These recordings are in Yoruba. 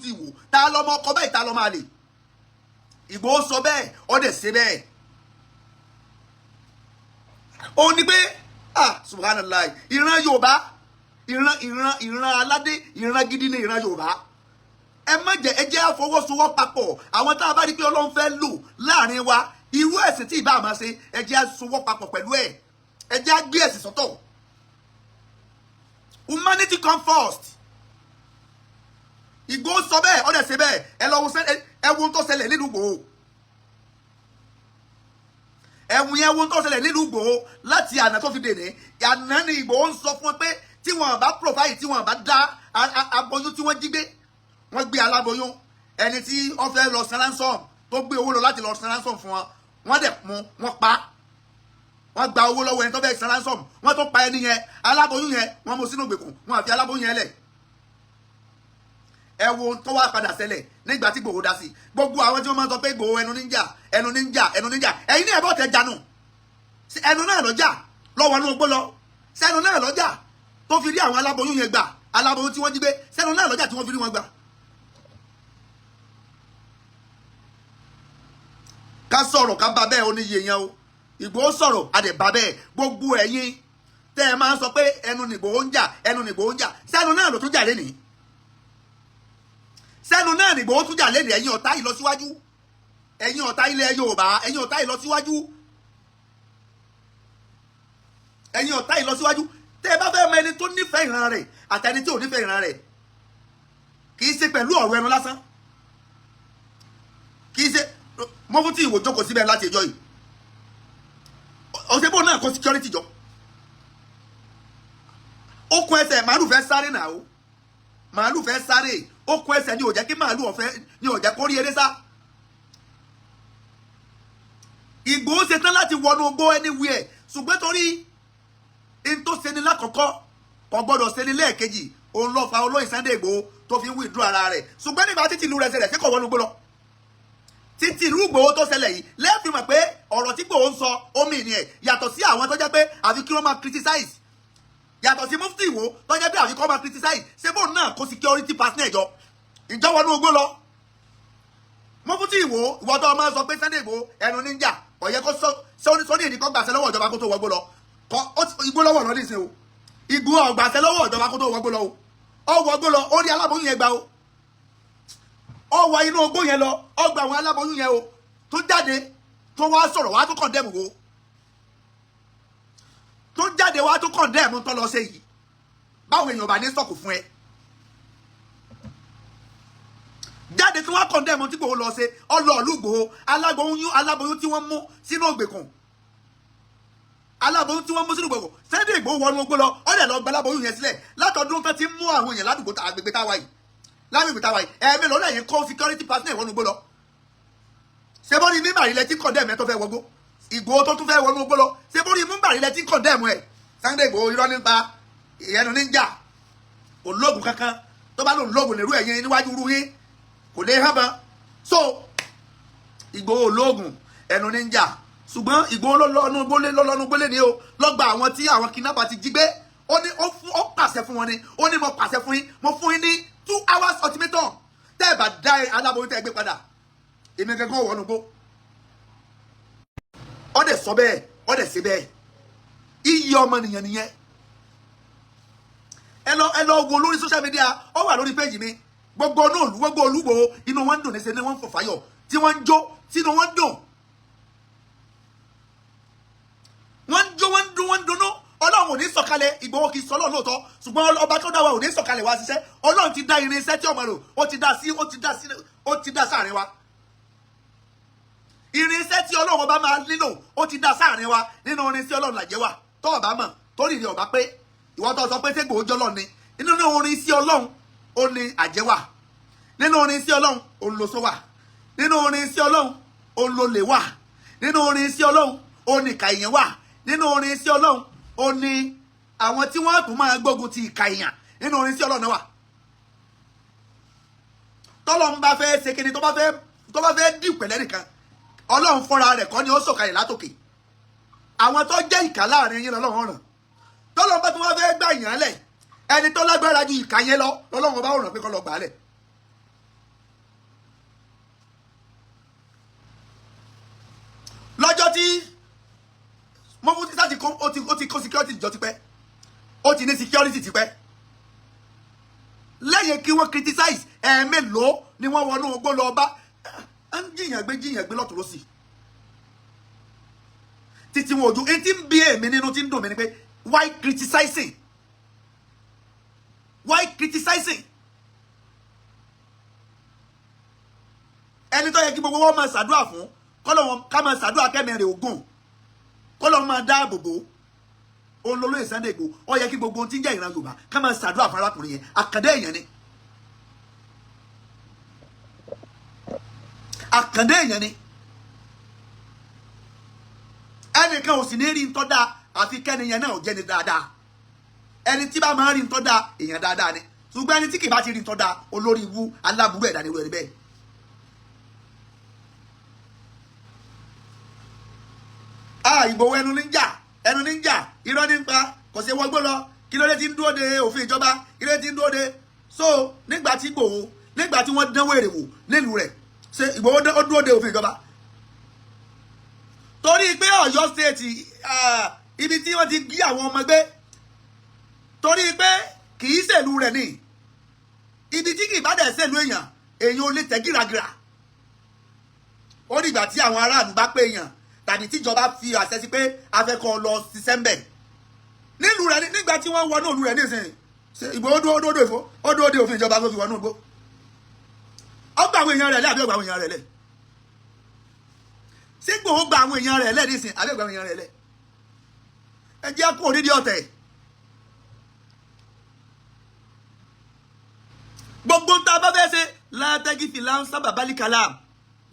Mufti Ìwó, ta lọ́mọ ọkọ báyìí, ta lọ́mọ àlè. Ìgbòho sọ bẹ́ẹ̀, ó dẹ̀ ṣe bẹ́ẹ̀. Ó ní pé, ah, subhanallah, ìran Yorùbá, ìran aládé, ìran gidi ní ìran Yorùbá. Ẹ má jẹ́, ẹ jẹ́ àfọwọ́sowọ́ papọ̀. Àwọn tá a bá rí pé Ọlọ́run fẹ́ lò láàrin wa, irú ẹ̀sìn tí ìbá máa ṣe, ẹ jẹ́ àsowọ́ papọ̀ pẹ̀lú ẹ̀. Ẹ jẹ́ àgbé ẹ̀sìn sọ́tọ̀. Humanity come first. Ìgbòho sọ bẹ́ẹ̀, ó dẹ̀ ṣe bẹ́ẹ̀. Ẹ lọ wo, ẹ wo ohun tó ṣẹlẹ̀ nílùú Ìgbòho. Ẹ̀wùn yẹn, wo ohun tó ṣẹlẹ̀ nílùú Ìgbòho láti àná tó fi dèní àná ni. Ìgbòho ń sọ fún wọn pé tí wọn bá provide, tí wọn bá dá aboyún tí wọ́n jí gbé, wọ́n gbé aláboyún, ẹni tí wọ́n fẹ́ lọ san ransom, tó gbé owó lọ láti lọ san ransom fún wọn, wọ́n dẹ̀ mú wọ́n pa. Wọ́n gba owó lọ́wọ́ ẹni tó fẹ́ san ransom, wọ́n tó pa ẹni yẹn. Aláboyún yẹn, wọ́n mú sínú ìgbèkùn, wọ́n àfi aláboyún yẹn lẹ̀. Ẹ wo ohun tó wá padà ṣẹlẹ̀ nígbà tí Ìgbòho dá sí. Gbogbo àwọn tí wọ́n máa ń sọ pé Ìgbòho ẹnu níjà, ẹnu níjà, ẹnu níjà, ẹ̀yin ní ẹ̀bọ̀ tẹ jánu. Ẹnu náà lọ́jà lọ́wọ́ inú igbó lọ? Sẹ́nu náà lọ́jà tó fi rí àwọn aláboyún yẹn gbà? Aláboyún tí wọ́n jí gbé, sẹ́nu náà lọ́jà tí wọ́n fi rí wọn gbà? Ká sọ̀rọ̀, ká bá bẹ́ẹ̀, ó ní iye yẹn o. Ìgbòho sọ̀rọ̀, a dẹ̀ bá bẹ́ẹ̀. Gbogbo ẹ̀yin tẹ́ ẹ máa ń sọ pé ẹnu nìgbòho ń jà, ẹnu nìgbòho ń jà, sẹ́nu náà ló tún jà lénìí? Sẹ́nu náà nìgbòho tún jà lénìí? Ẹ̀yin ọ̀tá ìlọsíwájú, ẹ̀yin ọ̀tá ilẹ̀ Yorùbá, ẹ̀yin ọ̀tá ìlọsíwájú, ẹ̀yin ọ̀tá ìlọsíwájú, tẹ́ ẹ bá fẹ́ mọ ẹni tó nífẹ̀ẹ́ ìran rẹ̀ àtẹni tí ò nífẹ̀ẹ́ ìran rẹ̀, kì í ṣe pẹ̀lú ọ̀rọ̀ ẹnu lásán. Kì í ṣe Mufti Ìwó jókòó síbẹ̀ láti ìjọ yìí, ọ̀sẹ̀bọ̀ náà kó security jọ, okùn ẹsẹ̀ màálù fẹ́ sáré náà o, màálù fẹ́ sáré, okùn ẹsẹ̀ ni ò jẹ́ kí màálù ọ̀fẹ́, ni ò jẹ́ kó rí eré sá. Ìgbòho ṣetán láti wọnú go anywhere, ṣùgbọ́n torí n tó ṣe ni lákọ̀ọ́kọ́ kò gbọ́dọ̀ ṣe ni lẹ́ẹ̀kejì, òun ló fa olóyè Sunday Ìgbòho tó fi ń withdraw ara rẹ̀. Ṣùgbọ́n nígbà títí ìlú rẹ̀ ṣẹlẹ̀ sí, kò wọnú gbó lọ. Títí ìlú Ìgbòho tó ṣẹlẹ̀ yìí lẹ́ẹ̀fì mọ̀ pé ọ̀rọ̀ tí Ìgbòho ń sọ omi ni ẹ̀, yàtọ̀ sí àwọn tó jẹ́ pé àfi kí wọ́n máa criticize, yàtọ̀ sí Mufti Ìwó tó jẹ́ pé àfi kí wọ́n máa criticize. Ṣé bóun náà kó security personnel jọ ìjọ wọnú ogbó lọ? Mufti Ìwó, ìwọ tó máa sọ pé Sunday Ìgbòho ẹnu níjà, kò yẹ kó sọ ní ìdí kó gbàṣẹ lọ́wọ́ ìjọba kó tó wọgbó lọ. Igbó lọ́wọ́ lọ nísìnyí o. Igbó ọgbàṣẹ lọ́wọ́ ìjọba kó tó wọgbó lọ o. Ó wọgbó lọ, ó rí aláboyún yẹn gbà o. Ó wọ inú ogbó yẹn lọ, ó gba àwọn aláboyún yẹn o, tó jáde, tó wá sọ̀rọ̀, wá tó condemn wo, tó jáde wá tó condemn tó lọ ṣe yìí. Báwo èèyàn bá ní sọ̀kò fún ẹ jáde tí wọ́n condemn tí Ìgbòho lọ ṣe? Ọlọ́ọ̀lù Ìgbòho, aláboyún tí wọ́n mú sínú ògbèkùn, aláboyún tí wọ́n mú sínú ìgbèkùn, Sunday Ìgbòho wọnú ogbó lọ, ó dẹ̀ lọ gba aláboyún yẹn sílẹ̀. Látọdún tó ti mú àwọn èèyàn ládùúgbò agbègbè táwa yìí, lágbègbè táwa yìí, ẹ̀ẹ́mẹ́ lọ́dọ̀ yẹn kó security personnel wọnú ogbó lọ. Ṣé bó ní mímbàrí lẹ tí condemn ẹ tó fẹ́ wọgbó? Ìgbòho tó tún fẹ́ wọnú ogbó lọ, ṣé bó ní mímbàrí lẹ tí condemn ẹ? Sunday Ìgbòho, irọ́ nípa ìyẹnu níjà, kò lóògùn kankan. Tó bá lóun lóògùn lérú ẹ̀yìn níwájú rú yín, kò lè hàn bọ́n. So Ìgbòho lóògùn, ẹnu níjà. Ṣùgbọ́n Ìgbòho lọ́nú gbólé, lọ́nú gbólé ni o lọ́gba àwọn tí àwọn kidnapper ti jí gbé. Ó ní ó fún, ó pàṣẹ fún wọn ni. Ó ní mo pàṣẹ fún yín, mo fún yín ní 2 hours ultimatum. Tẹ́ ẹ bá dá aláboyún tẹ́ ẹ gbé padà, èmi gangan wọnú gbó. Ó dẹ̀ sọ bẹ́ẹ̀, ó dẹ̀ ṣe bẹ́ẹ̀. Iyì ọmọnìyàn nìyẹn. Ẹ lọ wo lórí social media, ó wà lórí péjì mi. Gbogbo inú òlú, gbogbo olúwo, inú wọn ń dùn níṣẹ́ ni wọ́n ń fò fáyọ̀, tí wọ́n ń jó, tínú wọn ń dùn, wọ́n ń jó, wọ́n ń dún, wọ́n ń dunnú. Ọlọ́run ò ní sọ̀kalẹ̀. Ìgbòho kì í sọ Ọlọ́run lóòótọ́, ṣùgbọ́n ọba tó dá wa ò ní sọ̀kalẹ̀ wá ṣiṣẹ́. Ọlọ́run ti dá irinṣẹ́ tí ọmọ rẹ̀, ó ti dá sí, ó ti dá sí, ó ti dá sáàrin wa. Irinṣẹ́ tí Ọlọ́run ọba máa nílò, ó ti dá sáàrin wa. Nínú irinṣẹ́ Ọlọ́run làjẹ́ wà. Tó ọba mọ̀, torí ìrìn ọba pé ìwọ tó sọ pé ṣé Ìgbòho jọlọ ni, nínú irinṣẹ́ Ọlọ́run ó ní àjẹ́ wà. Nínú irinṣẹ́ Ọlọ́run, ó lóṣó wà. Nínú irinṣẹ́ Ọlọ́run, ó lólè wà. Nínú irinṣẹ́ Ọlọ́run, ó ní ìkà èèyàn wà. Nínú irinṣẹ́ Ọlọ́run, ó ní àwọn tí wọ́n tún máa gbógun ti ìkà èèyàn. Nínú irinṣẹ́ Ọlọ́run wà. Tọ́lọ́run bá fẹ́ ṣe kíni, tó bá fẹ́ dì pẹ̀lẹ́ nìkan, Ọlọ́run fúnra rẹ̀ kọ́ ni ó sọ̀kalẹ̀ látòkè. Àwọn tó jẹ́ ìkà láàrin yín lọ́lọ́run ràn. Tọ́lọ́run bá tún wá fẹ́ gbà yàn lẹ̀, ẹni tó lágbára ju ìkà yẹn lọ lọ́lọ́run bá ràn pé kó lọ gbà á lẹ̀. tí Mufti láti kó, ó ti kó security jọ tipẹ́, ó ti ní security tipẹ́. Lẹ́yìn kí wọ́n criticize, ẹ̀ẹ́mélòó ni wọ́n wọnú ogbó lọ bá ń jìyàn gbé, jìyàn gbé lọ́tún lọ́sì títí wọn ojú etí ń bí èmi nínú tí ń dùn mí ni pé, why criticizing? Why criticizing? Ẹni tó yẹ kí gbogbo wọn máa ṣàdúrà fún, kọ́lọ̀ wọn ká máa ṣàdúrà kẹ́mẹ̀rẹ̀ ògùn, kọ́lọ̀ wọn máa dáàbò bò òun lolóyè Sunday Igboho. Ó yẹ kí gbogbo ohun tí ń jẹ́ ìran Yorùbá ká máa ṣàdúrà fún arákùnrin yẹn. Àkàndá èèyàn ni, àkàndá èèyàn ni. Ẹnìkan ò sì ní rí ntọ́ dáa àfi kẹ́ni yẹn náà ò jẹ́ ni dáadáa. Ẹni tí bá máa rí ntọ́ dáa, èèyàn dáadáa ni. Ṣùgbọ́n ẹni tí kì bá ti rí ntọ́ dáa, olórí ibú, aláburú ẹ̀dá ni irú ẹni bẹ́ẹ̀. Ah, Ìgbòho, ẹnu ní ń jà, ẹnu ní ń jà, irọ́ ní ń pa, kò sí wọgbó lọ. Kí ló dé tí ń dúró de òfin ìjọba? Kí ló dé tí ń dúró de? So nígbà tí Ìgbòho, nígbà tí wọ́n dánwó èrè wò nílùú rẹ̀, ṣe Ìgbòho ó dúró de òfin ìjọba? Torí pé Ọ̀yọ́ State, ibi tí wọ́n ti gí àwọn ọmọ gbé, torí pé kì í ṣèlú rẹ̀ ní ibi tí kì í bá dẹ̀ ṣèlú èèyàn, èèyàn ò lè tẹ̀ gíragíra. Ó dìgbà tí àwọn aráàlú bá pé èèyàn tàbí tíjọba fi àṣẹ sí pé afẹ́kọ̀ọ́ lọ ṣiṣẹ́ ń bẹ̀ nílùú rẹ̀. Nígbà tí wọ́n wọnú ìlú rẹ̀ nísìnyí, ṣe Ìgbòho dúró dúró ìfó, ó dúró de òfin ìjọba tó fi wọnú igbó? Ó gba àwọn èèyàn rẹ̀ lẹ́ àbí ó gba àwọn èèyàn rẹ̀ lẹ̀? Ṣé Ìgbòho gba àwọn èèyàn rẹ̀ lẹ́ nísìnyí àbí ó gba àwọn èèyàn rẹ̀ lẹ̀? Ẹ jẹ́ kó onídìí ọ̀tẹ̀. Gbogbo ń ta bá fẹ́ ṣe, látàgìfìlà sábàbálì kàlám,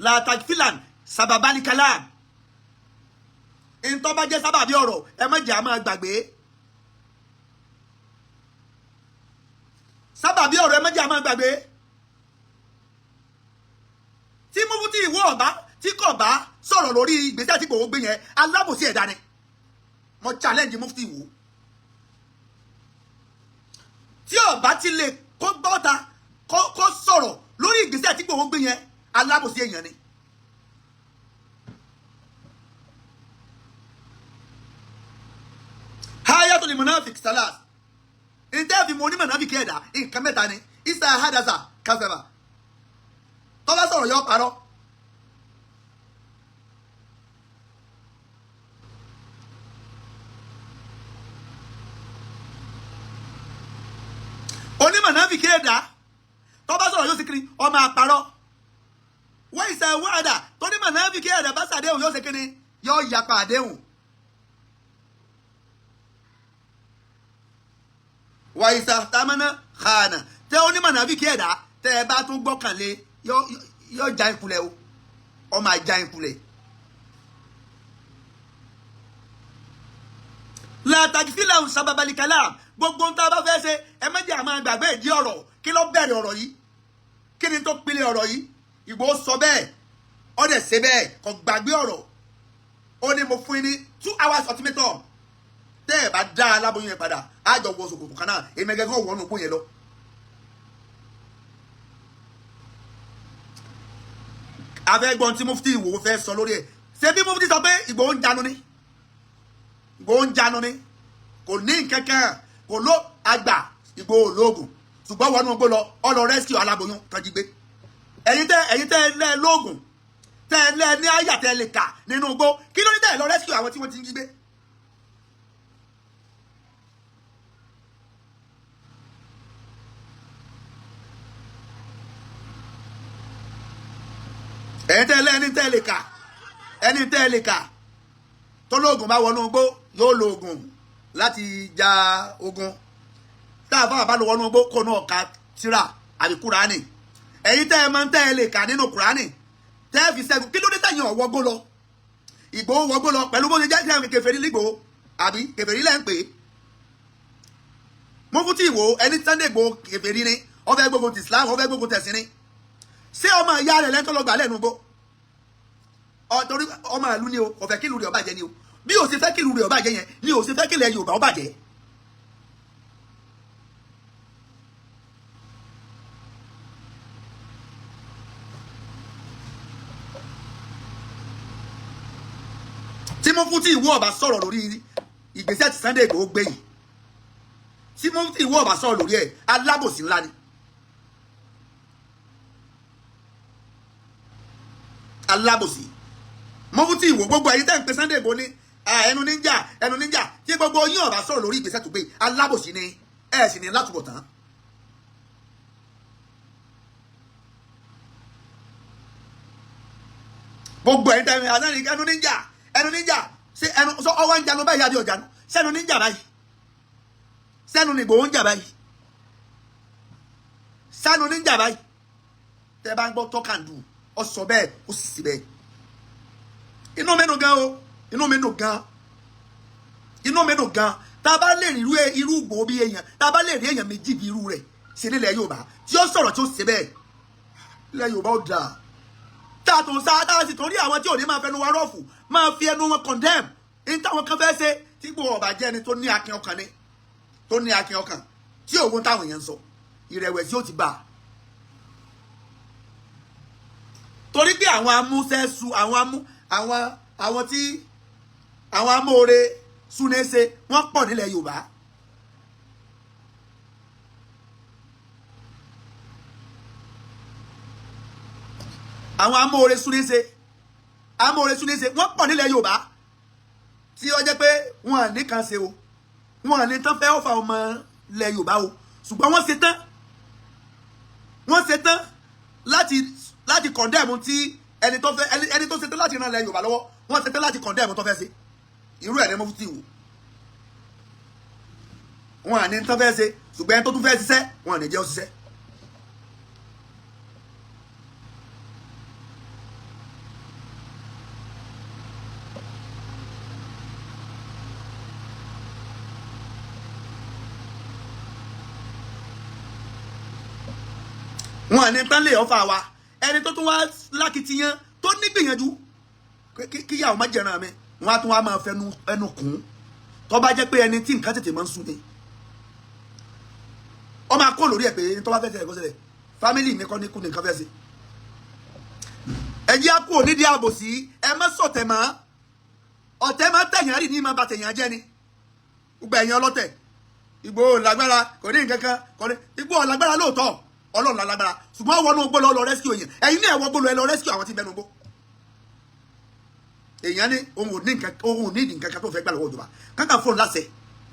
látàgìfìlà sábàbálì kàlám. Ntọ́ bá jẹ́ sábàbí ọ̀rọ̀, ẹ má jẹ́ àmọ́ gbàgbé sábàbí ọ̀rọ̀, ẹ má jẹ́ àmọ́ gbàgbé. Tí Mufti Ìwó ọ̀bá tí kò bá sọ̀rọ̀ lórí ìgbésẹ̀ tí Ìgbòho gbé yẹn, alábòsí ẹ̀dá ni. Mo challenge Mufti Ìwó, tí ọba ti lè kó gbọ́ta kó sọ̀rọ̀ lórí ìgbésẹ̀ tí Ìgbòho gbé yẹn, alábòsí èèyàn ni. Hayatul munafik salas, ntẹ́ fi mo ní munafik ẹ̀dá, nǹkan mẹ́ta ni. Isa hadasa kazaba, tó bá sọ̀rọ̀ yọ parọ́. Onímọ̀nàfíkì ẹ̀dá, tó bá sọ̀rọ̀ yóò sì kiri ọmọ àparọ́. Wọ́n ìṣe wàdà tó ní mọ̀nàfíkì ẹ̀dá bá sàdéhùn, yóò ṣe kiri, yóò yapa àdéhùn. Wàyíṣà tamánà xànà, tẹ onímọ̀nàfíkì ẹ̀dá tẹ ẹ bá tún gbọ́kànlé, yóò já ìkulẹ̀ o, ọmọ àjà ìkulẹ̀. Látàkìfìlà ń sábàbàlìkàlà, gbogbo ń tá a bá fẹ́ ṣe, ẹ má jẹ́ àmọ́ gbàgbé ìdí ọ̀rọ̀. Kí ló bẹ̀rẹ̀ ọ̀rọ̀ yìí? Kí ni tó pilẹ̀ ọ̀rọ̀ yìí? Ìgbòho sọ bẹ́ẹ̀, ó dẹ̀ ṣe bẹ́ẹ̀, kò gbàgbé ọ̀rọ̀. Ó ní mo fún yín ní 2 hours ultimatum, tẹ́ ẹ̀ bá dá aláboyún yẹn padà, á jọ wọ ṣòkòtò kan náà, èmi gẹ́gẹ́ wọnú kó yẹn lọ. Afẹ́gbọ́n tí Mufti Ìwò fẹ́ sọ lórí ẹ̀. Ṣé bí Mufti sọ pé Ìgbòho ń janu ni, Ìgbòho ń janu ni, kò ní nǹkankan, kò ló àgbà Ìgbòho lóògùn, ṣùgbọ́n wọnú gbó lọ, ọ lọ rescue aláboyún kan jí gbé. Ẹ̀yin tẹ́ ẹ lẹ́ lóògùn, tẹ́ ẹ lẹ́ ní àyà tẹ́ ẹ lè kà nínú igbó, kí ló ní tẹ́ ẹ lọ rescue àwọn tí wọ́n ti ń jí gbé? Ẹ̀yin tẹ́ ẹ lẹ́ ẹni tẹ́ ẹ lè kà, ẹni tẹ́ ẹ lè kà tó lóògùn, bá wọnú igbó, yóò lo oògùn láti ja ogun. Tá a fáwọn bá lọ wọnú igbó, kó náà ka tírà àbí Kúránì. Ẹ̀yin tẹ́ ẹ máa ń tẹ́ ẹ lè kà nínú Kúránì tẹ́ ẹ fi ṣẹ́gun, kí ló dé tẹ̀yìn ọ̀wọ́gbó lọ? Ìgbòho wọgbó lọ pẹ̀lú bó ṣe jẹ́ kí kèfèrí lígbòho àbí kèfèrí lẹ́ ń pè é. Mufti Ìwò, ẹni Sunday Igboho kèfèrí ni, ó fẹ́ gbógun ti Islam, ó fẹ́ gbógun tẹ̀sìn ni. Ṣé ọmọ ìyá rẹ̀ lẹ́ńtọ́ lọ gbà lẹ́nu gbó? Torí ọmọ ìlú ni o, kò fẹ́ kí ìlú rẹ̀ ó bàjẹ́ ni o. Bí o ṣe fẹ́ kí ìlú rẹ̀ ó bàjẹ́ yẹn ni o ṣe fẹ́ kí ilẹ̀ Yorùbá ó bàjẹ́. Tí Mufti Ìwó ọba sọ̀rọ̀ lórí ìgbésẹ̀ tí Sunday Igboho gbé yìí, tí Mufti Ìwó ọba sọ̀rọ̀ lórí ẹ̀, alábòsí ńlá ni. Alábòsí Mufti Ìwó. Gbogbo ẹ̀yin tẹ́ ń pe Sunday Igboho ní ẹnu níjà, ẹnu níjà, tí gbogbo yín ọba sọ̀rọ̀ lórí ìgbésẹ̀ tó gbé, alábòsí ni ẹ̀ sì ní látúbọ̀tán. Gbogbo ẹ̀yin tẹ́ ń ẹnu níjà, ẹnu níjà, ṣé ẹnu sọ ọwọ́ ń janu báyìí àbí ọ̀jánu? Sẹ́nu níjà báyìí, sẹ́nu ní Ìgbòho ń jà báyìí, sẹ́nu níjà báyìí. Tẹ́ bá ń gbọ́ talk and do, ọ sọ bẹ́ẹ̀, ó sì sí bẹ́ẹ̀. Inú mi dùn gan o, inú mi dùn gan, inú mi dùn gan. Tá a bá lè rí irú Ìgbòho bí èèyàn, tá a bá lè rí èèyàn méjì bí irú rẹ̀ ṣe nílẹ̀ Yorùbá tí ó sọ̀rọ̀ tí ó ṣe bẹ́ẹ̀, ilẹ̀ Yorùbá ó dáa. Tá a tún sá, tá a sì tún rí àwọn tí ò ní máa fẹnu wa rọ́ọ̀fù, máa fi ẹnu wọn condemn ní táwọn kan fẹ́ ṣe. Tí Ìgbòho ọba jẹ́ ẹni tó ní akin ọkàn ni, tó ní akin ọkàn tí òun táwọn èèyàn ń sọ, ìrẹ̀wẹ̀sì ó ti bá a. Torí pé àwọn amúṣẹ́sù, àwọn amú àwọn àwọn tí àwọn amóore súnéṣe, wọ́n pọ̀ nílẹ̀ Yorùbá. Àwọn amóore súnéṣe, amóore súnéṣe, wọ́n pọ̀ nílẹ̀ Yorùbá tí ó jẹ́ pé wọ́n à ní kan ṣe o, wọ́n à ní tán fẹ́ ọ̀fà ọmọ ilẹ̀ Yorùbá o, ṣùgbọ́n wọ́n ṣe tán, wọ́n ṣe tán láti condemn tí ẹni tó fẹ́, ẹni tó ṣe tán láti ran ilẹ̀ Yorùbá lọ́wọ́, wọ́n ṣe tán láti condemn tó fẹ́ ṣe. Irú ẹ̀ ní Mufti Ìwó. Wọ́n à ní tán fẹ́ ṣe, ṣùgbọ́n ẹni tó tún fẹ́ ṣiṣẹ́, wọ́n à ní jẹ́ ó ṣiṣẹ́. Wọn à ní tán lè ọfà wa. Ẹni tó tún wá lákìtìyàn tó nígbìyànjú kíyàwó má jẹran mi, wọn á tún wá máa fẹnu ẹnu kùn. Tó bá jẹ́ pé ẹni tí nǹkan tètè máa ń sún ni, ọ máa kó lórí ẹ̀ pé tó bá fẹ́ ṣẹlẹ̀ kó ṣẹlẹ̀, family mi kọ́ ní kú ní nǹkan fẹ́ ṣe. Ẹ jẹ́ á kú onídìí àbòsí. Ẹ má sọ̀tẹ̀ mọ́. Ọ̀tẹ̀ máa tẹ̀yàn rì ní máa ba tẹ̀yàn jẹ́ ni. Gbogbo ẹ̀yin ọlọ́tẹ̀, Ìgbòho lágbára, kò ní nǹkan kan, kò ní. Ìgbòho lágbára lóòótọ́, Ọlọ́run lálágbára, ṣùgbọ́n wọnú gbó lọ rescue èèyàn. Ẹ̀yin náà wọ gbó lọ, ẹ lọ rescue àwọn tí ń bẹnu gbó. Èèyàn ní òun ò ní nǹkan, òun ò ní ìdí nǹkan kan tó fẹ́ gbà lọ́wọ́ ìjọba. Kankan fún un láṣẹ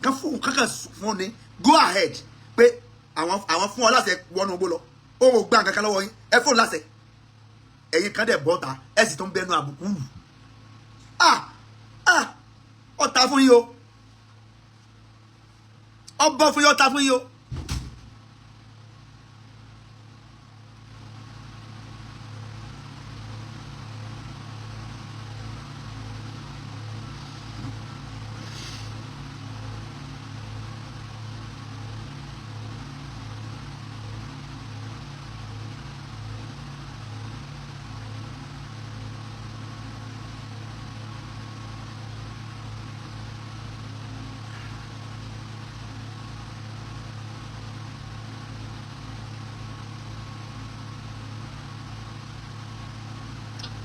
kan, fún kankan fún un ní go ahead pé àwọn fún ọ láṣẹ, wọnú gbó lọ, òun ò gbà nǹkan kan lọ́wọ́ yín, ẹ fún un láṣẹ. Ẹ̀yin kan dẹ̀ bọ́ta, ẹ sì tún bẹnu àbùkù wù. Ah ah, ọ̀tá fún yín o, ọbọ̀ fún yín, ọ̀tá fún yín o.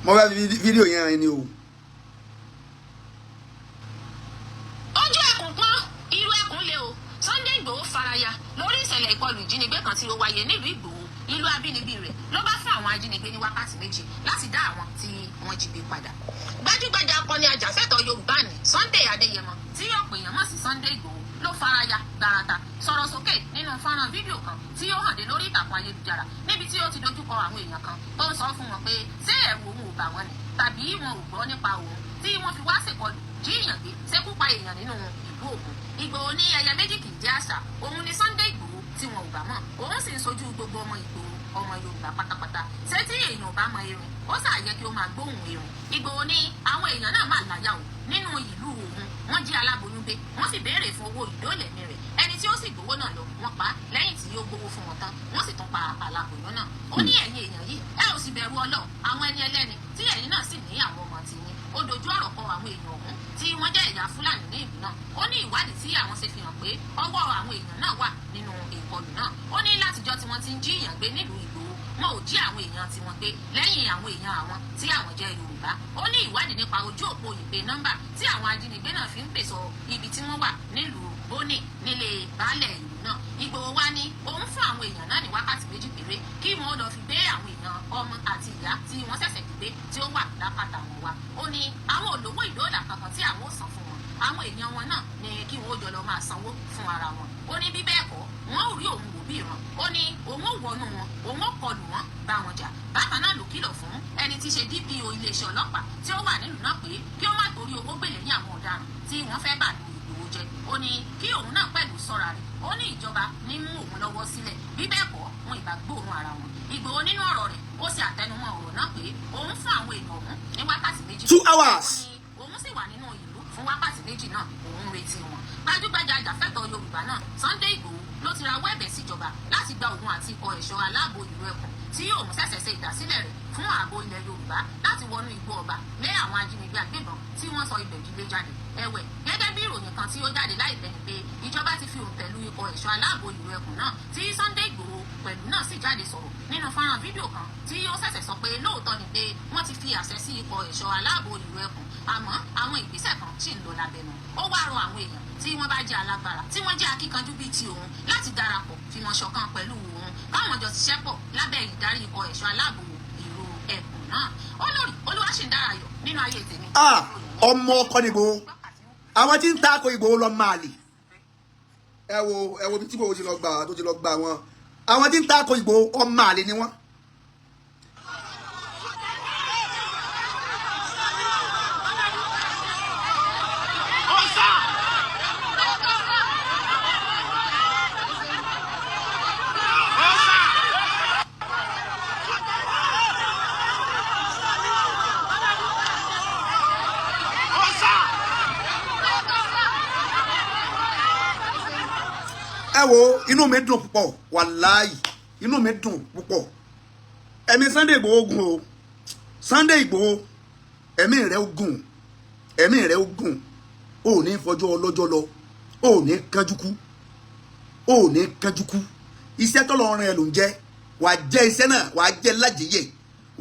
Mo fẹ́ fi fídíò yẹn rìn ni o. Ojú ẹkùn pọ́n, irú ẹkùn lé o. Sunday Ìgbòho faraya lórí ìṣẹ̀lẹ̀ ìkọlù ìjínigbé kan tí ó wáyé nílùú Ìgbòho, ìlú abínibí rẹ̀, ló bá fún àwọn ajínigbé ní wákàtí 2 láti dá àwọn tí wọ́n jí gbé padà. Gbajúgbajà akọni ajàfẹ́tọ̀ọ́ Yorùbá ní Sunday Adéyẹmọ, tí ọ̀pọ̀ èèyàn mọ̀ sí Sunday Ìgbòho, ló faraya gbarata sọ̀rọ̀ sókè nínú fọ́nrán fídíò kan tí ó hàn dé lórí ìtàkùn ayélujára, níbi tí ó ti dojúkọ àwọn èèyàn kan tó ń sọ fún wọn pé ṣé ẹ̀rù òun ò bà wọ́n ni, tàbí wọn ò gbọ́ nípa òun tí wọ́n fi wá ṣèkọlù, jí èèyàn gbé, ṣekú pa èèyàn nínú ìlú òun. Ìgbòho ní ẹyẹ méjì kì í jẹ́ àṣà. Òun ni Sunday Ìgbòho tí wọn ò bá mọ̀, òun sì ń sojú gbogbo ọmọ Ìgbòho, ọmọ Yorùbá pátápátá. Ṣé tí èèyàn ò bá mọ erin, ó ṣàyẹ kí ó máa gbóhùn erin. Ìgbòho ní àwọn èèyàn náà máa láyà o. Nínú ìlú òun, wọ́n jí aláboyún gbé, wọ́n sì béèrè fún owó ìdóòlẹ̀mí rẹ̀. Ẹni tí ó sì gbowó náà lọ, wọ́n pa á lẹ́yìn tí ó gbowó fún wọn tán, wọ́n sì tún pa aláboyún náà. Ó ní ẹ̀yin èèyàn yìí, ẹ ò sì bẹ̀rù Ọlọ́run, àwọn ẹni ẹlẹ́ni tí ẹ̀yin náà sì ní àwọn ọmọ tiyín. Ó dojú ọ̀rọ̀ kọ àwọn èèyàn ọ̀hún tí wọ́n jẹ́ ẹ̀yà Fúlàní ní ìlú náà. Ó ní ìwádìí tí àwọn ṣe fi hàn pé ọwọ́ àwọn èèyàn náà wà nínú ìkọlù náà. Ó ní látijọ́ tí wọ́n ti ń jí èèyàn gbé nílùú Ìgbòho. wọn ò jí àwọn èèyàn tí wọ́n gbé lẹ́yìn àwọn èèyàn àwọn tí àwọn jẹ́ Yorùbá. Ó ní ìwádìí nípa ojú òpó ìpè nọ́mbà tí àwọn ajínigbé náà fi ń pèsè ibi tí wọ́n wà nílùú Bóní nílé baálẹ̀ ìlú náà. Ìgbòho wá ní òun fún àwọn èèyàn náà ní wákàtí 2 péré kí wọ́n lọ fi gbé àwọn èèyàn ọmọ àti ìyá tí wọ́n ṣẹ̀ṣẹ̀ gbé tí ó wà lápáta wọn wá. Ó ní àwọn olówó ìdóòlà kankan tí àwọn ò san fún wọn, àwọn èèyàn wọn náà ní kí wọn ó jọ lọ máa sanwó fún ara wọn. Ó ní bí bẹ́ẹ̀ kọ́ wọn ò rí òun wò bí ìran. Ó ní òun ò wọnú wọn, òun ò kọlù wọn, bá wọn jà. Bákan náà ló kìlọ̀ fún ẹni tí í ṣe DPO iléeṣẹ́ ọlọ́pàá tí ó wà nílùú náà pé kí ó má torí owó gbèlè ní àwọn ọ̀daràn tí wọ́n fẹ́ bà lù Ìgbòho jẹ́. Ó ní kí òun náà pẹ̀lú sọ́ra rẹ̀. Ó ní ìjọba ní mú òun lọ́wọ́ sílẹ̀, bí bẹ́ẹ̀ kọ́ wọn ìbá gbóòórùn ara wọn. Ìgbòho nínú ọ̀rọ̀ rẹ̀ ó ṣe àtẹnumọ́ ọ̀rọ̀ náà pé òun fún àwọn èèyàn ọ̀hún ní wákàtí 2. 2 hours. Ó ní òun sì wà nínú ìlú fún wákàtí 2 náà, òun retí wọn. Gbajúgbajà ajàfẹ́tọ̀ọ́ Yorùbá náà Sunday Ìgbòho ló ti rawọ́ ẹ̀bẹ̀ síjọba láti gba òun àti ikọ̀ ẹ̀ṣọ́ aláàbò ìlú ẹkùn tí òun ṣẹ̀ṣẹ̀ ṣe ìdásílẹ̀ rẹ̀ fún ààbò ilẹ̀ Yorùbá láti wọnú igbó ọba lé àwọn ajínigbé agbébọn tí wọ́n sọ ibẹ̀ dílé jáde. Ẹ̀wẹ̀, gẹ́gẹ́ bí ìròyìn kan tí ó jáde láìpẹ́ ni pé ìjọba ti fi òǹtẹ̀ lu ikọ̀ ẹ̀ṣọ́ aláàbò ìlú ẹkùn náà tí Sunday Ìgbòho pẹ̀lú náà sì jáde sọ̀rọ̀ nínú fọ́nrán fídíò kan tí ó ṣẹ̀ṣẹ̀ sọ pé lóòótọ́ ni pé wọ́n ti fi àṣẹ sí ikọ̀ ẹ̀ṣọ́ aláàbò ìlú ẹkùn, àmọ́ àwọn ìgbésẹ̀ kan ṣì ń lọ lábẹ́nu. Ó wá rọ àwọn èèyàn tí wọ́n bá jẹ́ alágbára tí wọ́n jẹ́ akíkanjú bíi ti òun láti darapọ̀ fìmọ̀ ṣọ̀kan pẹ̀lú òun káwọn jọ ṣiṣẹ́ pọ̀ lábẹ́ ìdarí ikọ̀ ẹ̀ṣọ́ aláàbò ìlú ẹkùn náà. Olórí Olúwaṣìndáráyọ̀ nínú ayé tèmi. Ọmọ ọkọ ni Ìgbòho, àwọn tí ń ta ko Ìgbòho lọ máa lè. Ẹ wo, ẹ wo bí tí Ìgbòho ti lọ gbà tó ti lọ gbà wọn. Àwọn tí ń ta ko Ìgbòho, ọmọ àlè ni wọn. Ẹ wo, inú mi dùn púpọ̀, wàláì, inú mi dùn púpọ̀. Ẹ̀mí Sunday Igboho gùn o. Sunday Igboho, ẹ̀mí rẹ̀ ó gùn, ẹ̀mí rẹ̀ ó gùn. O ò ní fọjọ́ ọlọ́jọ́ lọ, o ò ní kánjú kú, o ò ní kánjú kú. Iṣẹ́ tọ́lọ́run ẹ̀ ló ń jẹ́, wàá jẹ́ iṣẹ́ náà, wàá jẹ́ lájẹyè,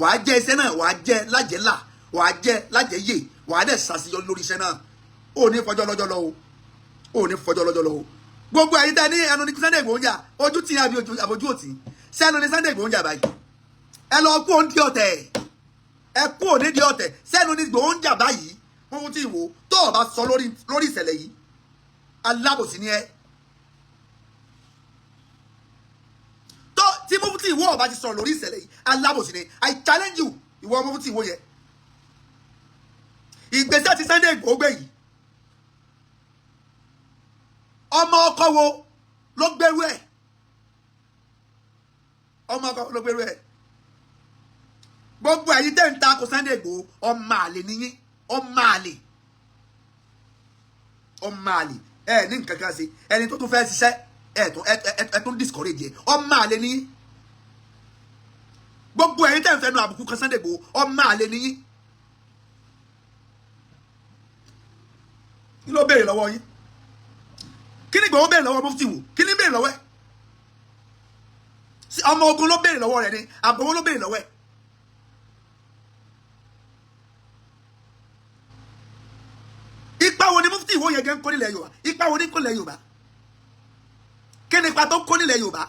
wàá jẹ́ iṣẹ́ náà, wàá jẹ́ lájẹlà, wàá jẹ́ lájẹyè, wàá dẹ̀ ṣàṣeyọrí lórí iṣẹ́ náà. O ò ní fọjọ́ ọlọ́jọ́ lọ o, o ò ní fọjọ́ ọlọ́jọ́ lọ o. Gbogbo ẹ̀yin tẹ́ ní ẹnu ní Sunday Igboho ń jà, ojú tí àbí àbójú òtí sẹ́nu ní Sunday Igboho ń jà báyìí. Ẹ lọ kú òǹdí ọ̀tẹ̀, ẹ kú òǹdí ọ̀tẹ̀. Sẹ́nu ní Igboho ń jà báyìí. Wọ́n mú tí ìwò tó o bá sọ lórí ìṣẹ̀lẹ̀ yìí, alábòsí ni ẹ. Tó tí mú tí ìwọ ọba ti sọ lórí ìṣẹ̀lẹ̀ yìí, alábòsí ni. I challenge you, ìwọ mú tí ìwọ yẹ ìgbésẹ̀ tí Sunday Igboho gbé yìí, ọmọ ọkọ wo ló gbèrú ẹ? Ọmọ ọkọ ló gbèrú ẹ? Gbogbo ẹ̀yin tẹ́ ń ta ko Sunday Igboho, ọmọ àlè nìyín, ọmọ àlè, ọmọ àlè. Ẹ ní nǹkan kan ṣe, ẹni tó tún fẹ́ ṣiṣẹ́ ẹ tún discourage ẹ. Ọmọ àlè nìyín. Gbogbo ẹ̀yin tẹ́ ń fẹnu àbùkù kan Sunday Igboho, ọmọ àlè nìyín. Kí ló béèrè lọ́wọ́ yín? Kí ni Ìgbòho béèrè lọ́wọ́ mufti wò? Kí ni béèrè lọ́wọ́ ẹ̀? Ọmọ ogun ló béèrè lọ́wọ́ rẹ̀ ni àbọ̀wọ́ ló béèrè lọ́wọ́ ẹ̀? Ipa wo ni mufti ìwọ yẹn gẹ́ ń kó nílẹ̀ Yorùbá? Ipa wo ni kó nílẹ̀ Yorùbá? Kí ni ipa tó ń kó nílẹ̀ Yorùbá?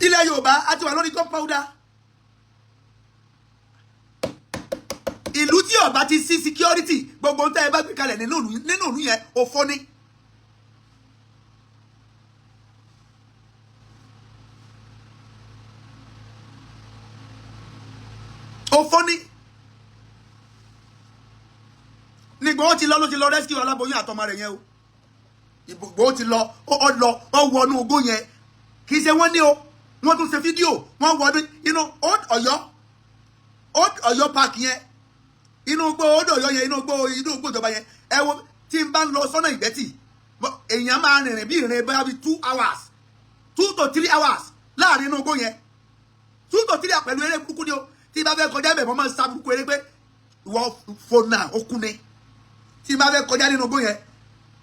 Ilẹ̀ Yorùbá a ti wà lórí gunpowder. Ìlú tí ó bá ti sí security, gbogbo ohun tẹ́ ẹ bá gbé kalẹ̀ nínú ìlú yẹn, òfò ni. Òfò ni. Ní Ìgbòho ti lọ, ló ti lọ rescue aláboyún àtọmọ rẹ̀ yẹn o. Ìgbòho ti lọ, ó lọ, ó wọnú igbó yẹn. Kì í ṣe wọ́n ní o, wọ́n tún ṣe fídíò, wọ́n wọnú inú Old Ọ̀yọ́, Old Ọ̀yọ́ park yẹn, inú igbó Old Ọ̀yọ́ yẹn, inú igbó ìjọba yẹn. Ẹ wo, tí n bá ń lọ sọ́nà Ìgbẹ́tì, èèyàn máa rìnrìn bí ìrìn bóyá bí 2 hours, 2 to 3 hours láàrin inú igbó yẹn, 2 to 3 hours pẹ̀lú eré burúkú ni o. Tí n bá fẹ́ kọjá ibẹ̀, mo máa ń sa burúkú eré pé ìwọ fona okun ni. Tí n bá fẹ́ kọjá nínú igbó yẹn,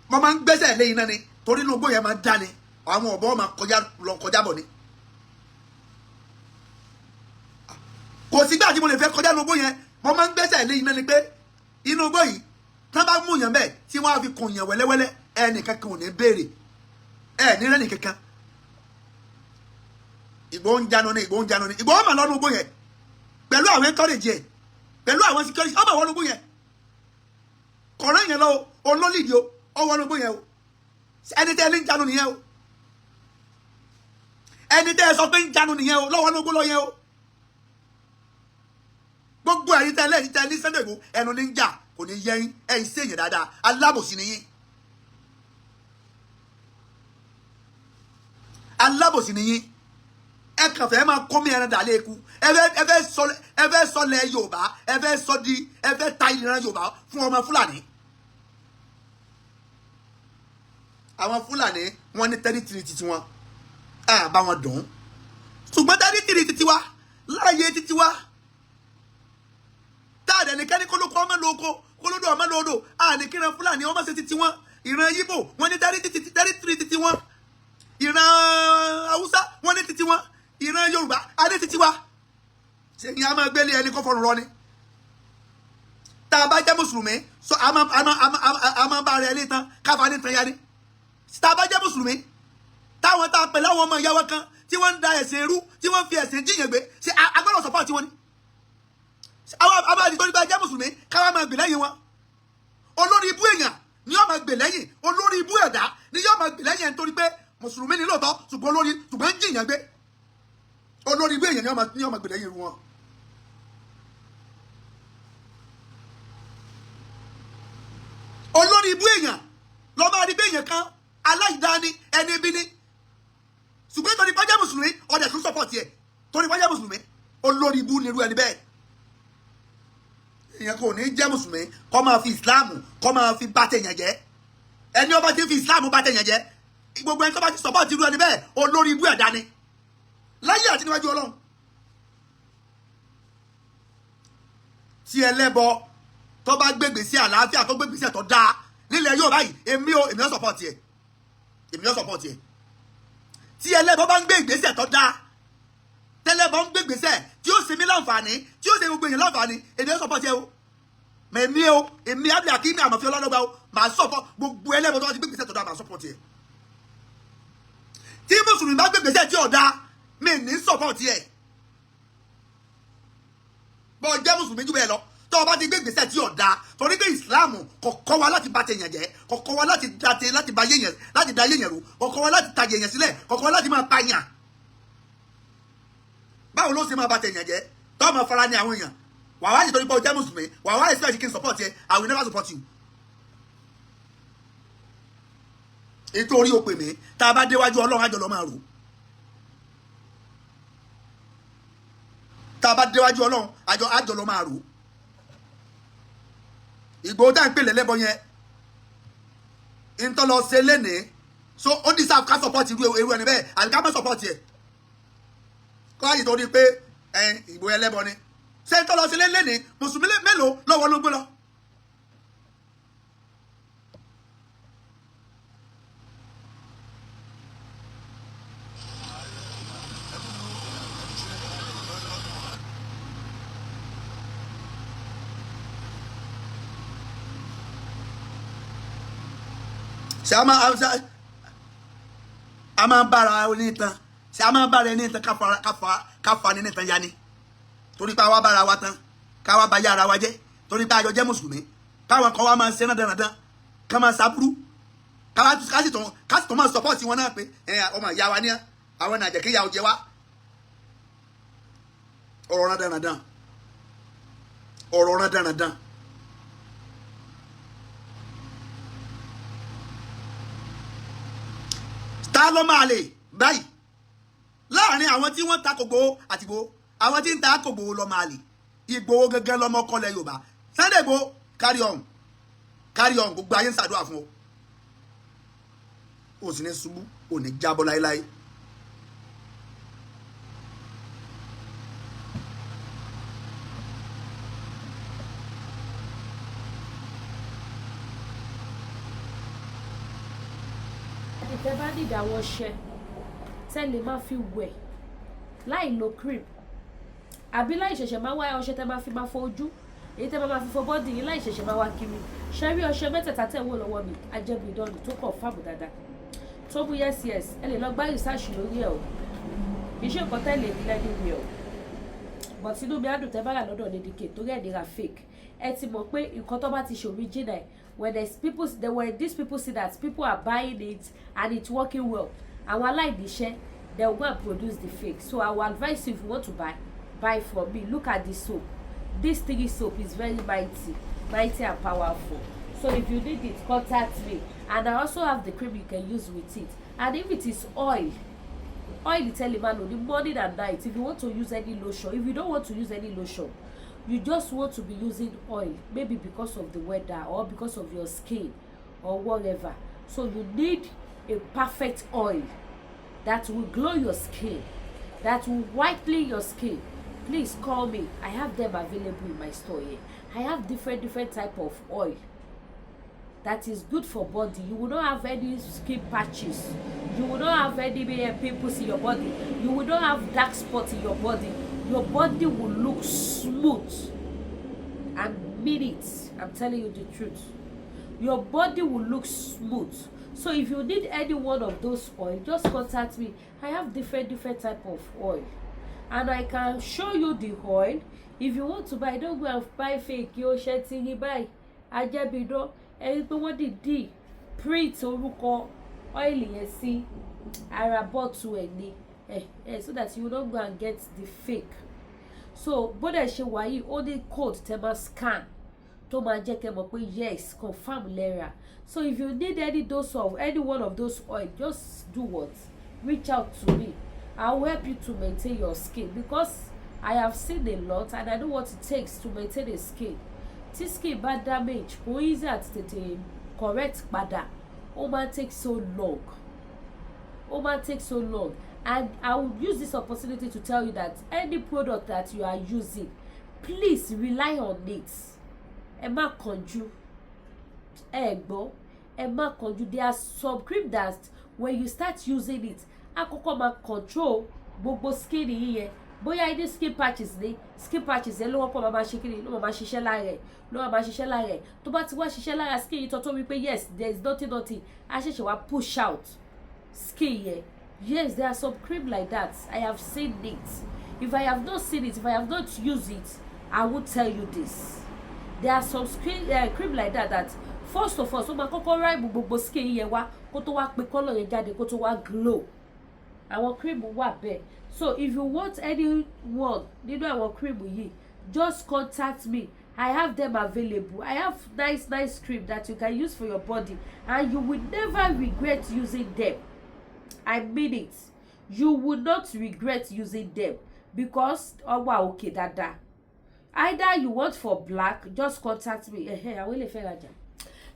mo máa ń gbẹ́sẹ̀ lé iná ni. Torí inú igbó yẹn máa dá ni, àwọn ọ̀bọ máa kọjá lọ kọjá bọ̀ ni. Kò sígbà tí mo lè fẹ́ kọjá inú igbó yẹn, mo máa ń gbẹ́sẹ̀ lé iná ni pé inú igbó yìí tán bá mú yàn bẹ́ẹ̀ tí wọ́n á fi kùn yàn wẹ́lẹ́wẹ́lẹ́, ẹnì kankan ò ní béèrè, ẹ ní rẹ́nì kankan. Ìgbòho ń jánu ni, Ìgbòho ń jánu ni, Ìgbòho mà lọ́nu igbó yẹn pẹ̀lú àwọn encourage yẹn, pẹ̀lú àwọn security, ọmọ wọnú igbó yẹn kọ̀ọ̀rọ̀ yẹn lọ olólìdí o, ọ wọnú igbó yẹn o. Ẹni tẹ́ ẹ ní ń jánu nìyẹn o, ẹni tẹ́ ẹ sọ pé ń jánu nìyẹn o, lọ́wọ́ igbó lọ yẹn o. Gbogbo ẹ̀yin tẹ́ lẹ́yìn tẹ́ ní Sunday Igboho ẹnu ní ń jà, kò ní yẹ yín, ẹ̀yin sí èyàn dáadáa, alábòsí ni yín, alábòsí ni yín. Ẹ kàn fẹ́ máa kọ́ mi ẹran dà lé eku. Ẹ fẹ́ sọlẹ̀ Yorùbá, ẹ fẹ́ sọ di, ẹ fẹ́ ta ìran Yorùbá fún ọmọ Fúlàní. Àwọn Fúlàní wọ́n ní tẹ́rítìrì titi wọn, á bá wọn dùn. Ṣùgbọ́n tẹ́rítìrì titi wa láàyè titi wa tá a dẹ̀ ní kẹ́ni kólókó ọmọ lóko kólódó ọmọ lódò, á ní kíran Fúlàní ọmọ ṣe titi wọn. Ìran Yíbò wọ́n ní tẹ́rítìrì titi wọn, ìran Haúsá wọ́n ní titi wọn, ìran Yorùbá a ní titi wa. Ṣé ni a máa gbélé ẹni kó fọrùn rọ ni? Tá a bá jẹ́ mùsùlùmí sọ a máa bá ara ẹni tán káfa ní tán ya ni. Tá a bá jẹ́ mùsùlùmí, táwọn tá a pè láwọn ọmọ ìyá wa kan tí wọ́n ń da ẹ̀sìn irú, tí wọ́n fi ẹ̀sìn jíyàn gbé, ṣe agbọ́dọ̀ support wọn ni? Àwọn abáàdì tó ní bá jẹ́ mùsùlùmí káwá máa gbè lẹ́yìn wọn. Olórí ibú èèyàn ni yóò máa gbè lẹ́yìn, olórí ibú ẹ̀dá ni yóò máa gbè lẹ́yìn ẹ̀ nítorí pé mùsùlùmí ni lóòótọ́, ṣùgbọ́n olórí ṣùgbọ́n ń jìyàn gbé. Olórí ibú èèyàn ni yóò máa gbè lẹ́yìn irú wọn. Olórí ibú èèyàn lọ́ máa rí bí èèyàn kan aláìdáni ẹni ibi ni, ṣùgbọ́n torí pé jẹ́ mùsùlùmí ọ̀dẹ̀ tún sọ́pọ̀tì ẹ̀, torí pé jẹ́ mùsùlùmí olórí ibú ni irú ẹni bẹ́ẹ̀. Èèyàn kò ní jẹ́ mùsùlùmí kó máa fi ìsìláàmù kó máa fi bá tẹ̀yàn jẹ́. Ẹni ó bá ti fi ìsìláàmù bá tẹ̀yàn jẹ́, gbogbo ẹni tó bá ti sọ́pọ̀tì irú ẹni bẹ́ẹ̀ olórí ibú ẹ̀dá ni láyé àti níwájú Ọlọ́run. Tí ẹlẹ́bọ tó bá gbégbé sí àlàáfíà, tó gbégbé sí ẹ̀tọ́ dáa nílẹ̀ Yorùbá yìí, èmi ò sọ́pọ̀tì ẹ̀, èmi ò sọ́pọ̀tì ẹ̀. Tí ẹlẹ́bọ bá ń gbé ìgbésẹ̀ tó dáa, tẹ́lẹ́bọ ń gbé ìgbésẹ̀ tí ó ṣe mí láǹfààní, tí ó ṣe gbogbo èèyàn láǹfààní, èmi ò sọ́pọ̀tì ẹ̀ o. Mẹ̀mí o, èmi Abdulhakeem Àmọ̀fin Ọlọ́dọ́gba o, màá sọ̀pọ̀ gbogbo ẹlẹ́bọ tó bá ti gbé ìgbésẹ̀ tó dáa, màá sọ́pọ̀tì ẹ̀. Tí mùsùlùmí bá gbé ìgbésẹ̀ tí ò dáa, mi ní sọ́pọ̀tì ẹ̀. Bọ́ jẹ́ mùsùlùmí jù bẹ́ẹ̀ lọ, tó o bá ti gbé ìgbésẹ̀ tí ò dáa, torí pé ìsìláàmù kò kọ́ wa láti bà tèèyàn jẹ́, kò kọ́ wa láti da yéèyàn rú, kò kọ́ wa láti ta yéèyàn sílẹ̀, kò kọ́ wa láti máa pa yàn. Báwo ló ṣe máa bà tèèyàn jẹ́ tó máa fara ní àwọn èèyàn? Wà wá nítorí pé o jẹ́ mùsùlùmí, wà wá expect kí n support ẹ, I will never support you. Nítorí o pè mí, tá a bá déwájú Ọlọ́run àjọ lọ máa rò. Tá a bá déwájú Ọlọ́run àjọ lọ máa rò. Ìgbòho tá à ń pè lẹ́lẹ́bọ yẹn ntọ́ lọ ṣe lénìí, so ó deserve ká support irú ẹni bẹ́ẹ̀ àbí ká má support ẹ̀? Kọ́ àyè tó rí pé Ìgbòho ẹlẹ́bọ ni, ṣé ntọ́ lọ ṣe lénìí mùsùlùmí mélòó lọ́wọ́ ló gbé lọ? Ṣé a máa bára ẹni tán? Ṣé a máa bára ẹni tán ká fa ní tán ya ni? Torí pé àwa bára wa tán, káwa bá yára wa jẹ́, torí pé àjọ jẹ́ mùsùlùmí, káwọn kan wa máa ṣe náà dandan, ká máa ṣàbúrú, ká sì tún máa sọpọ́ọ̀tì wọn náà pé ọmọ ìyá wa ní àwọn nàìjẹ́ kí ìyá ò jẹ wá. Ọ̀rọ̀ rán dandan, ọ̀rọ̀ rán dandan. Ta ló máa lè báyìí láàrin àwọn tí wọ́n ta kògbó àti Ìgbòho? Àwọn tí ń ta kògbó ló máa lè. Ìgbòho gẹ́gẹ́ lọ́mọ kọlẹ̀ Yorùbá. Sunday Igboho, carry on, carry on, gbogbo ayé ń ṣàdúrà fún ọ, o sì ní ṣubú, o ní jábọ́ láéláé. need àwọn ọṣẹ tẹ́ lè máa fi wẹ̀ láì lo cream, àbí láì ṣẹ̀ṣẹ̀ máa wá ọṣẹ tẹ́ máa fi máa fọ ojú, èyí tẹ́ máa fi fọ body yín, láì ṣẹ̀ṣẹ̀ máa wá kiri. Ṣe rí ọṣẹ mẹ́tẹ̀ẹ̀ta tẹ̀ wò lọ́wọ́ mi, ajẹ́bí ìdánù tó confirm dáadáa, tó mú yes. Ẹ lè lọ gbá research lórí ẹ̀ o. Kì í ṣe nǹkan tẹ́ lè rí lẹ́nu mi o, but inú mi á dùn tẹ́ bá rà lọ́dọ̀ Lady K, torí ẹ̀ nira fake. Ẹ ti mọ̀ pé nǹkan tó bá ti ṣe original, when there's people there, when these people see that people are buying it and it's working well, àwọn aláìníṣẹ́, they will go and produce the fake. So I will advise you, if you want to buy, buy from me. Look at this soap. This three soap is very mighty, mighty and powerful. So if you need it, contact me. And I also have the cream you can use with it. And if it is oil, oil tẹ́ lè máa lò ní morning and night. If you want to use any lotion, if you don't want to use any lotion, you just want to be using oil, maybe because of the weather or because of your skin or whatever, so you need a perfect oil that will glow your skin, that will whiten your skin, please call me. I have them available in my store here. I have different different type of oil that is good for body. You will not have any skin patches, you will not have any pimples in your body, you will not have dark spots in your body. Your body will look smooth and mean it. I'm telling you the truth. Your body will look smooth. So if you need any one of those oil, just contact me. I have different different type of oil and I can show you the oil if you want to buy. Don't go and buy fake. Yóò ṣe ti rí báyìí, ajẹ́bidán. Ẹ rí pé wọ́n dìídì print orúkọ oil yẹn sí ara bottle ẹ̀ ni ẹ ẹ so that you no go and get the fake. So bó dẹ̀ ṣe wà yìí, ó ní code tẹ́ máa scan tó máa jẹ́ kẹ́ mọ̀ pé yes, confirm lẹ́ra. So if you need any dose of any one of those oil, just do what? Reach out to me. I will help you to maintain your skin, because I have seen a lot and I know what it takes to maintain a skin. Tí skin bá damage, kò easy àti tètè correct padà. Ó máa take so long, ó máa take so long. And I will use this opportunity to tell you that any product that you are using, please rely on it. Ẹ má kánjú, ẹ gbọ́, ẹ má kánjú. There are some cream that when you start using it, á kọ́kọ́ máa control gbogbo skin yìí yẹn. Bóyá ní skin patches, ní skin patches yẹn ló wọ́pọ̀, máa máa ṣe kí ni, ló máa máa ṣiṣẹ́ lára ẹ̀, ló máa máa ṣiṣẹ́ lára ẹ̀. Tó bá ti wá ṣiṣẹ́ lára skin yìí tó wípé yes, there is nothing, nothing, á ṣẹ̀ṣẹ̀ wá push out skin yẹn. Yes, there are some cream like that. I have seen it. If I have not seen it, if I have not used it, I won't tell you this. There are some skin cream like that, that first of all, ó máa kọ́kọ́ rhyme gbogbo skin yẹn wá kó tó wá pe colour yẹn jáde, kó tó wá glow. Àwọn cream wà bẹ́ẹ̀. So if you want any one nínú àwọn cream yìí, just contact me. I have them available. I have nice nice cream that you can use for your body and you will never regret using them. I mean it, you will not regret using them, because ó wà okay dáadáa. Either you want for black, just contact me. Ẹhẹ, àwọn ilé fẹ́ rajà,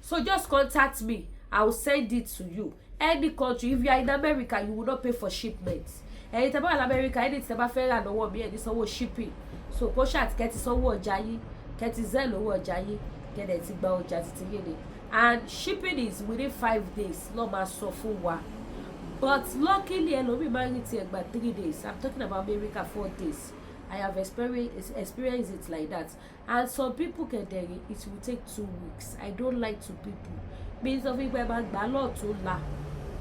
so just contact me. I will send it to you, any country. If you are in America, you will not pay for shipment. Ẹ̀yin tẹ́ bá wà lamẹ́ríkà, ẹni tẹ́ bá fẹ́ rà lọ́wọ́ mi, ẹ̀ ní sanwó shipping. So kó ṣáà kẹ́ ti sanwó ọjà yín, kẹ́ ti Zelle owó ọjà yín, kẹ́ dẹ̀ ti gba ọjà títí yín ni. And shipping is within 5 days ló máa sọ fún wa, but luckily, ẹlòmíì máa ń rí tiẹ̀ gba 3 days. I'm talking about America, 4 days. I have experienced it like that. And some people kẹ̀dẹ̀rẹ̀, it will take 2 weeks. I don't like to people mi sọ fún yín pé ẹ máa gbà lọ́ọ̀tún la,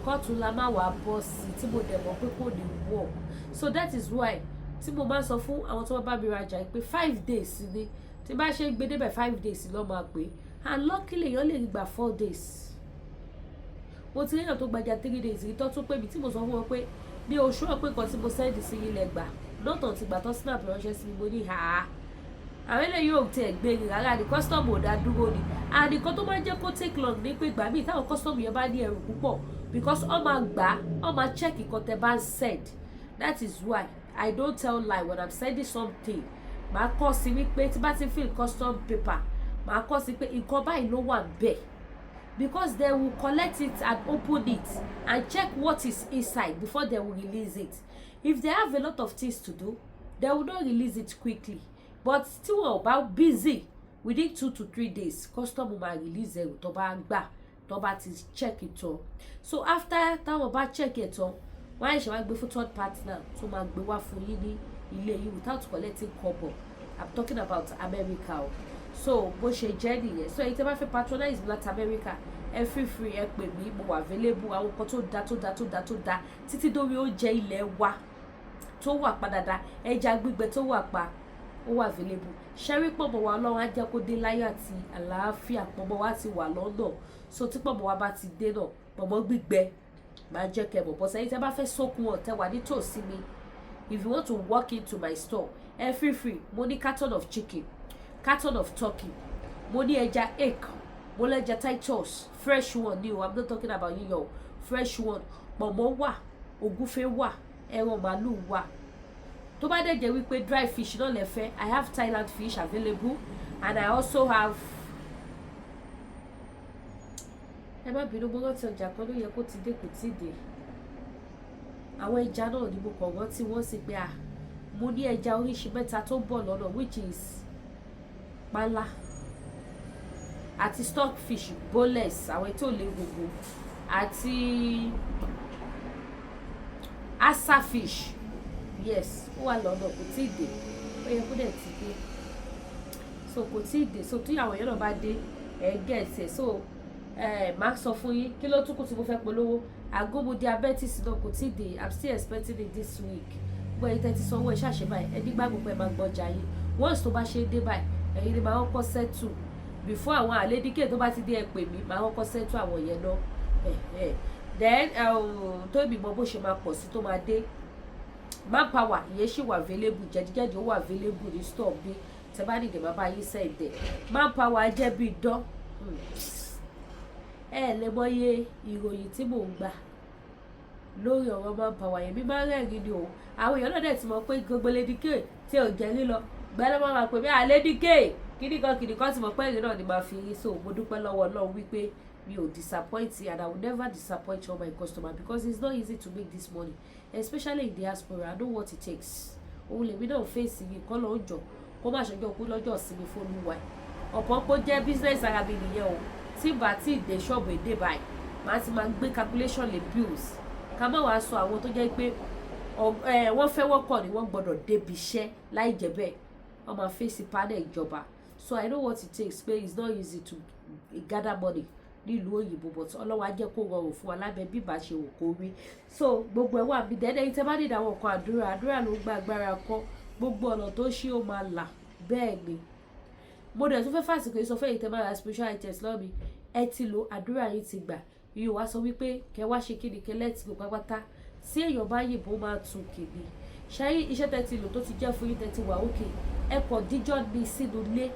kọ́ọ̀tún la má wàá bọ́ sí tí mo dẹ̀ mọ̀ pé kò ní work. So that is why tí mo máa sọ fún àwọn tó bá mi rajà pé 5 days ni. Tí bá ṣe ń gbé débẹ̀, 5 days ló máa pé. And luckily, èèyàn lè gbà 4 days. Mo ti ríyàn tó gbajà 3 days rí, tó tún pè mí, tí mo sọ fún wọn pé ní oṣù ọ̀pẹ kan tí mo send sí yín lẹ gbà lọ́tọ̀ tí gbà tó snap ránṣẹ́ sí mi. Mo ní àá, àwọn eléyìí ò tiẹ̀ gbé ni rárá ni, custom ò dá dúró ni. And nǹkan tó máa ń jẹ́ kó take long ní pé ìgbà míì táwọn custom yẹn bá ní ẹrù púpọ̀, because ọ máa gbà, ọ máa check nǹkan tẹ́ bá ń send. That is why I don't tell lie when I'm sending something. Màá kọ́ sí wípé tí bá ti fill custom paper, màá kọ́ sí pé nǹkan báyìí ló wà bẹ́ẹ̀, because they will collect it and open it and check what is inside before they will release it. If they have a lot of things to do, they will not release it quickly, but tí wọn ò bá busy, within 2 to 3 days, custom máa release ẹrù tó bá gbà. Tó bá ti check tán, so after táwọn bá check ẹ̀ tán, wọ́n á ṣe wá gbé fún third partner tó máa gbé wá fún yín ní ilé yìí without collecting kọ́bọ̀. I'm talking about America o. So bó ṣe jẹ́ nìyẹn. So èyí tẹ́ bá fẹ́ patronize mi láti America, ẹ feel free, ẹ pè mí, mo wà available. Àwọn nǹkan tó da tó da tó da tó da, títí dórí oúnjẹ ilé wa tó wà pa dáadáa, ẹja gbígbẹ tó wà pa, ó wà available. Ṣẹ́rí pọ̀mọ́ wa, Ọlọ́run á jẹ́ kó dé láyọ̀ àti àlàáfíà. Pọ̀mọ́ wa ti wà lọ́nà, so tí pọ̀mọ́ wa bá ti dé náà, pọ̀mọ́ gbígbẹ, máa jẹ́ kẹ́ mọ̀ bọ́sẹ̀. Yìí tẹ́ bá fẹ́ sókun ọ̀ tẹ́ wà nítòsí mi, if you want to walk into my store, ẹ feel free. Mo ní carton of chicken, carton of turkey, mo ní ẹja hake, mo lẹ́ja Titus, fresh one ni o, I'm not talking about yíyọ o, fresh one. Pọ̀mọ́ wà, ògúnfe wà, ẹran màálù wà. Tó bá dẹ̀ jẹ́ wípé dry fish náà lẹ fẹ́, I have Thailand fish available and I also have, ẹ má bínú, mo rántí ọjà kan ló yẹ kó ti dé, kò tí ì dé. Àwọn ẹja náà ni mo kàn rántí wọ́n sì pé à mo ní ẹja oríṣi mẹ́ta tó ń bọ̀ lọ́nà, which is panla àti stockfish boneless, àwọn tó lè gbogbo, àti asa fish. Yes, ó wà lọ́nà, kò tí ì dé. Ó yẹ kó dẹ̀ ti dé, so kò tí ì dé. So tí àwọn yẹn náà bá dé, ẹ get ẹ̀. So ẹ máa sọ fún yín kí ló tún kù tí mo fẹ́ polówó. Àgómù diabetes náà kò tí ì dé. I'm still expecting it this week. Gbọ́ ẹ̀yin tẹ́ ti sanwó, ẹ ṣàṣẹ báyìí, ẹ nígbàgbọ́ pé ẹ máa gbọ́jà yín. Once tó bá ṣe é dé báyìí, ẹ̀yin ni màá kọ́kọ́ settle before àwọn àlédíkè. Tó bá ti dé, ẹ pè mí, màá kọ́kọ́ settle àwọn yẹn náà. Then tó ìbí mọ bó ṣe máa pọ̀ sí tó máa dé. Manpower ìyẹn ṣì wà available, jẹ̀díjẹ̀dí ó wà available ní store bí tẹ bá nìdè, máa bá yín send ẹ̀. Manpower jẹ́ bí idán. Ẹ lè mọye ìròyìn tí mò ń gbà lórí ọ̀rọ̀ manpower yẹn, mi máa ń rẹ́rìn ni o. Àwọn èèyàn náà dẹ̀ ti mọ̀ pé gbogbo Lady K tí ò jẹ́ lílọ gbẹ́lẹ́ máa máa pè mí à Lady K kíní kan kíní kan, ti mọ̀ pé ẹ̀rín náà ni màá fi rí. So mo dúpẹ́ lọ́wọ́ Ọlọ́run wípé mi ò disappoint and I will never disappoint all my customer, because it's not easy to make this money, especially in diaspora. I know what it takes. Òun lèmi náà fèsì yìí kọ́ ló ń jọ kó má ṣọjọ́ kú lọ́jọ́ ìsinmi fólúwa ẹ̀. Ọ̀pọ̀ kó jẹ́ business ara mi nìyẹn o. Tí bá tí ì dé ṣọ́ọ̀bù èdè báyìí, màá ti máa gbé calculation lè bills. Ká má wàá sọ àwọn tó jẹ́ pé wọ́n fẹ́ wọ́kọ̀ ni, wọ́n gbọ́dọ̀ débi iṣẹ́, láì jẹ́ bẹ́ẹ̀ wọ́n máa fèsì panel ìjọba. So I know what it takes, pé it's not easy to gather money nílùú òyìnbó, but Ọlọ́wọ́ á jẹ́ kó rọrùn fún wa lábẹ́ bíbá ṣe wò kó rí. So gbogbo ẹ̀ wà bí dẹ́dẹ́ yìí. Tẹ́ bá nídìí àwọn nǹkan àdúrà, àdúrà ló ń gba agbára kọ́. Gbogbo ọ̀nà tó ṣí, ó máa là. Bẹ́ẹ̀ ni mo dẹ̀ tún fẹ́ fàsìkò yìí sọ fẹ́ yìí tẹ́ máa ra spiritual items lọ́wọ́ mi, ẹ ti lo àdúrà yìí, ti gbà yìí, wá sọ wípé kẹ wá ṣe kí ni, kẹ let go pátápátá. Tí èèyàn bá yìnbọn máa tún kìíní ṣáyé, iṣẹ́ tẹ́ ti lò tó ti jẹ́ fún yín, tẹ́ ti wà òkè, ẹ kọ̀ díjọ́ ní sínú ilé,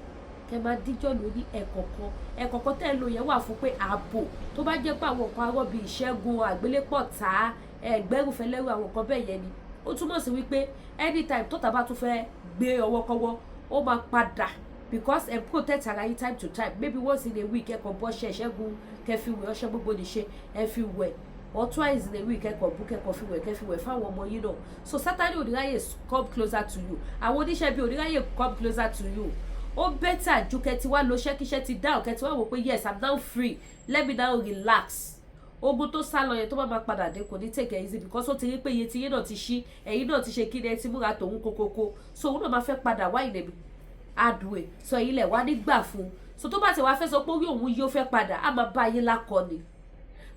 kẹ máa díjọ́ lò ní ẹ̀kọ̀kan ẹ̀kọ̀kan. Tẹ́ ẹ lò yẹn wà fún pé ààbò, tó bá jẹ́ pé àwọn nǹkan arọ́ bíi ìṣẹ́gun àgbélépọ̀ tá ẹgbẹ́rúfẹ́lẹ́rú, àwọn nǹkan bẹ́ẹ̀ yẹn ni. Ó túmọ̀ sí wípé anytime tó tàbá tún fẹ́ gbé ọwọ́ kọ́wọ́, ó máa padà, because ẹ protect ara yín time to time. Maybe once in a week, ẹ kàn bọ́ ṣe ìṣẹ́gun, kẹ fi wẹ̀, ọṣẹ gbogbo nìṣe ẹ fi wẹ̀, or twice in a week, ẹ kàn bú kẹkàn fi wẹ̀, kẹ fi wẹ̀ fáwọn ọmọ yín náà. So Sátani ò ní ráyè come closer to you, àwọn oníṣẹ́ bíi ò ní ráyè come closer to you. Ó better ju kẹ ti wá lo ṣẹ́kíṣẹ́ ti dáhùn, kẹ ti wá wò pé yes, I'm now free, let me now relax. Ogun tó sá lọ yẹn, tó bá máa padà dé, kò ní take it easy, because ó ti rí pé iye tí yín náà ti ṣí, ẹ̀yin náà ti ṣe kí ni, ẹ ti múra tòun kókókó. So òun náà máa fẹ́ padà wá ìnẹ̀mí hard way. So ẹ̀yin lẹ̀ wá nígbà fún. So tó bá ti wá fẹ́ sọ pé orí òun yóò fẹ́ padà, á máa bá yín lákọ ni.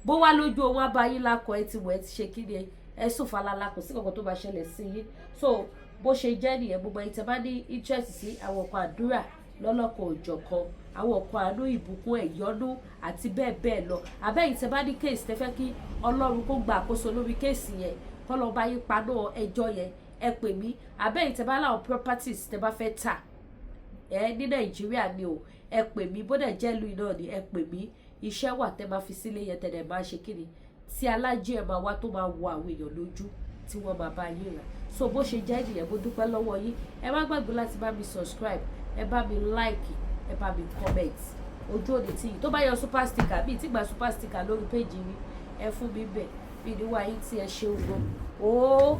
Bó wá lójú òun, á bá yín lákọ. Ẹ ti wẹ̀, ẹ ti ṣe kí ni, ẹ sùn falala, kò sí kankan tó máa ṣẹlẹ̀ sí yín. So bó ṣe jẹ́ nìyẹn. Gbogbo ẹ̀yin tẹ́ bá ní interest sí àwọn nǹkan àdúrà lọ́lọ́kan òjọ̀kan, àwọn nǹkan àánú, ìbùkún, ẹ̀yọ́nú àti bẹ́ẹ̀ bẹ́ẹ̀ lọ, àbẹ́yìn tẹ́ bá ní case tẹ́ fẹ́ kí Ọlọ́run kó gba àkóso lórí case yẹn, kọ́ lọ́ọ́ bá yín paná ẹjọ́ yẹn, ẹ pè mí. Àbẹ́yìn tẹ́ bá láwọn properties tẹ́ bá fẹ́ tà ẹ ní Nàìjíríà ni o, ẹ pè mí. Bó dẹ̀ jẹ́ ìlú náà ni, ẹ pè mí. Iṣẹ́ wà tẹ́ máa fi sílé yẹn, tẹ́ dẹ̀ máa ṣe kíni, tí alájẹ ẹ̀ máa wá, tó máa wọ àwọn èèyàn lójú, tí wọ́n máa bá yín rà. So bó ṣe jẹ́ nìyẹn. Mo dúpẹ́ lọ́wọ́ yín. Ẹ má gbàgbé láti bá mi subscribe, ẹ bá mi like, ẹ bá mi comment. Ojú òní tí yìí tó bá yọ super sticker bíi tí gba super sticker lórí péjì mi, ẹ fún mi bẹ́ẹ̀ bí ní wáyé tí ẹ ṣeun gan. Ó.